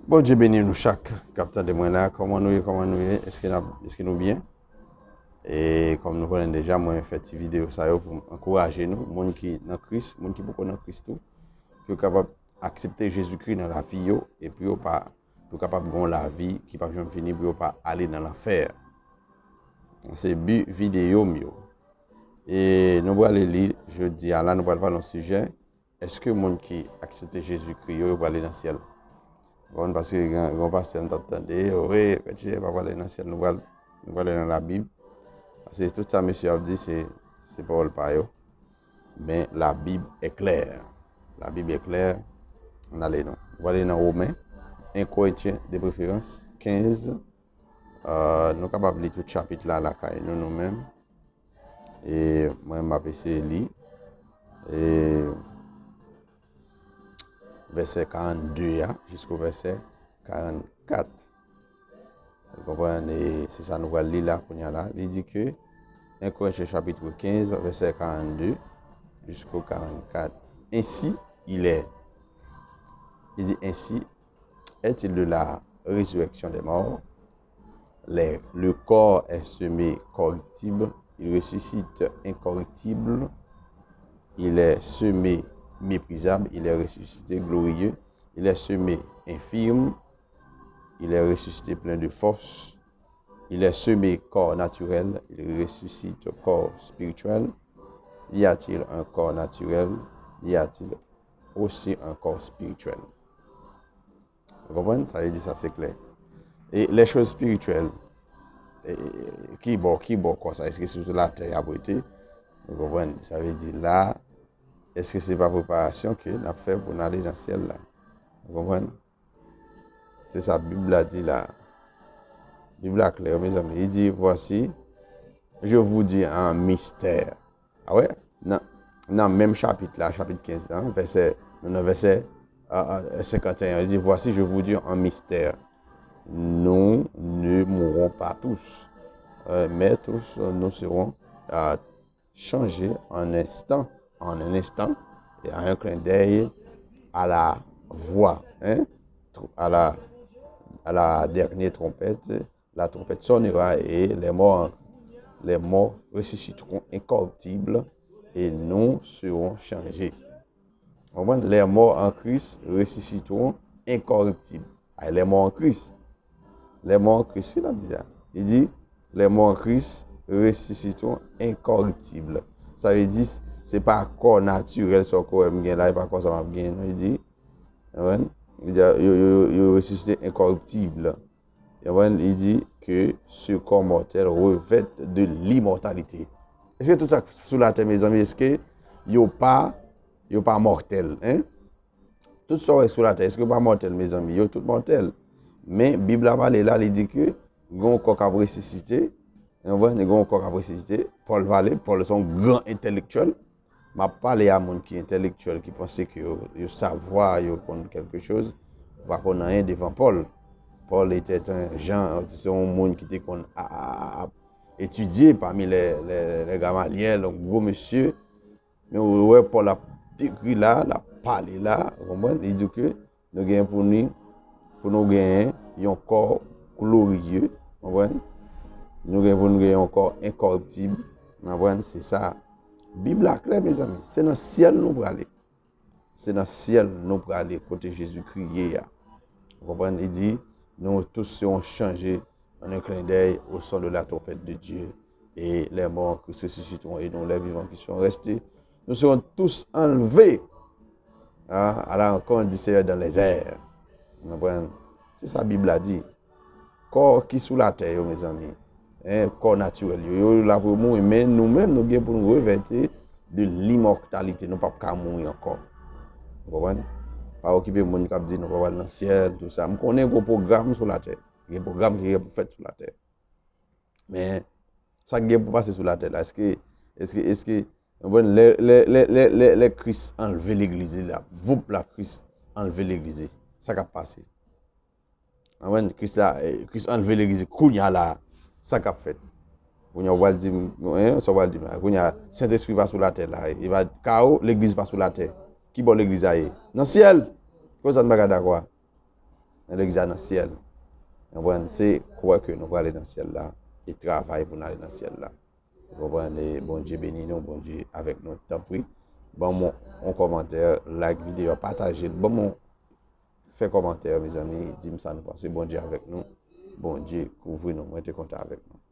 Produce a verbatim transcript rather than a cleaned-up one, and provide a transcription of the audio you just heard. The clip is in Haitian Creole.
Bondye beni nou chak k ap tande mwen la. Kòman nou ye? Kòman nou ye? Èske n ap, èske nou byen? E kòm nou konnen deja, mwen fè ti videyo sa yo pou m ankouraje nou, moun ki nan Kris, moun ki poko nan Kris tou, pou yo kapab aksepte Jezikri nan lavi yo, e pou yo pa, pou yo kapab gen yon lavi ki p ap janm fini, pou yo pa ale nan lanfè. Se bi videyo m yo. E nou prale li jodi a la, nou pral pale yon sijè. Èske moun ki aksepte Jezikri yo, yo prale nan syèl? Bon, paske gen, gen yon pastè m t ap tande, wi, kretyen pa prale nan syèl, nou pral, nou prale nan Labib. Paske tout sa mesye ap di, se, se pawòl pa yo. Men Labib è klè. Labib è klè. Ann ale non. Nou prale nan Women, en Korentyen de preferans, kenz. Euh, nou kapab li tout chapit la lakay nou, nou menm. E mwen, m ap eseye li. E vèsè karannde a, jisko vèsè karannkat. Ou konprann? E se sa nou pral li la, kounye a la. Li di ke, en Korentyen chapit kenz, vèsè karannde jisko karannkat. Ainsi il est. Li di, ainsi est-il de la résurrection des morts. Les, le corps est semé corruptible, il ressuscite incorruptible. Il est semé méprisable, il est ressuscité glorieux. Il est semé infirme, il est ressuscité plein de force. Il est semé corps naturel, il ressuscite corps spirituel. Y a-t-il un corps naturel? Y a-t-il aussi un corps spirituel? Ou konprann? Sa vle di sa se klè. E les choses spirituelles, e, e, ki bò, ki bò kò sa? Èske se sou latè y ap rete? Ou konprann? Sa vle di la, èske se pa preparasyon ke n ap fè pou n ale nan syèl la? Ou konprann? Se sa Bib la di la. Bib la klè, mezanmi. Li di, voici, je vous dis un mystère. A wè, nan, nan menm chapit la, chapit kenz la, vèsè, nou nan vèsè, a, a, senkanteyen, li di, voici, je vous dis un mystère. Nous ne mourrons pas tous, euh, mais tous nous serons, euh, changés en instant, en un instant, et à un clin d'œil, à la voix, hein, à la, à la dernière trompette, la trompette sonnera et les morts, les morts ressusciteront incorruptibles et nous serons changés. Ou konprann? Les morts en Christ ressusciteront incorruptibles. Ay, les morts en Christ. Les morts en Christ, ki l ap di la? Li di, les morts en Christ ressusciteront incorruptibles. Sa vle di, se pa kò natirèl sa w kwè m gen la, e pa kò sa m ap gen, non, li di. Ou konprann? Li di, yo, yo, yo, yo resisite incorruptible. Ou konprann? Li di que ce corps mortel revêt de l'immortalité. Èske tout sa k sou latè, mezanmi, èske yo pa, yo pa mòtèl, en? Tout sa w wè sou latè, èske yo pa mòtèl, mezanmi? Yo tout mòtèl. Men, Bib la pale la, li di ke gen yon kò k ap resisite, ou konprann? Gen yon kò k ap resisite. Pòl pale, Pòl se yon gran entèlektyèl. M ap pale a moun ki entèlektyèl, ki panse ke yo, yo savwa, yo konn kèlke choz. Ou pa konn anyen devan Pòl. Pòl était un Jean, se yon moun ki te konn a, a, a, a etidye pami lè, lè, lè Gamalyèl, yon gwo mesye. Men ou wè Pòl ap dekri la, l ap pale la, ou konprann? Li di ke nou gen pou ni, pou nou genyen yon kò gloriye, konprann? Nou gen pou nou gen yon kò enkòriptib, konprann? Se sa. Bib la klè, mezanmi. Se nan syèl nou prale. Se nan syèl nou prale, kote Jezikri ye a. Ou konprann? Li di, nous tous serons changés en un clin d'œil au son de la trompette de Dieu, et les morts en Christ ressusciteront, et nous, les vivants qui serons restés, nous serons tous enlevés, hein, à la rencontre du Seigneur dans les airs. Ou konprann? Se sa Bib la di. Kò ki sou latè yo, mezanmi, en, kò natirèl yo, yo la pou yo mouri, men nou menm, nou gen pou nou revète de limòtalite. Nou p ap ka mouri ankò. Ou konprann? Pa okipe moun k ap di nou pa pral nan syèl, tou sa. M konnen gen pwogram sou latè. Gen pwogram ki gen pou fèt sou latè. Men, sa k gen pou pase sou latè la, èske, èske, èske, ou konprann, lè, lè, lè, lè, lè, lè Kris anlve legliz li la, voup la, Kris anlve legliz li, sa k ap pase? Ou konprann, Kris la, eh, Kris anlve legliz li, kounye a la, sa k ap fèt? Kounye a, ou pral di m, en, sa w pral di m la, kounye a, Sentespri pa sou latè la, e pa kawo, legliz pa sou latè. Ki bò legliz la ye? Nan syèl! Konsa n pa ka dakò a. Nou deja nan syèl. Konprann? Se kwè ke nou prale nan syèl la e travay pou n ale nan syèl la. Ou konprann? E Bondye beni nou, Bondye avèk nou. Tanpri, ban m yon kòmantè, like videyo a, pataje l. Ban m yon, fè kòmantè, mezanmi, di m sa nou panse. Bondye avèk nou. Bondye kouvri nou. Mwen te kontan avèk nou.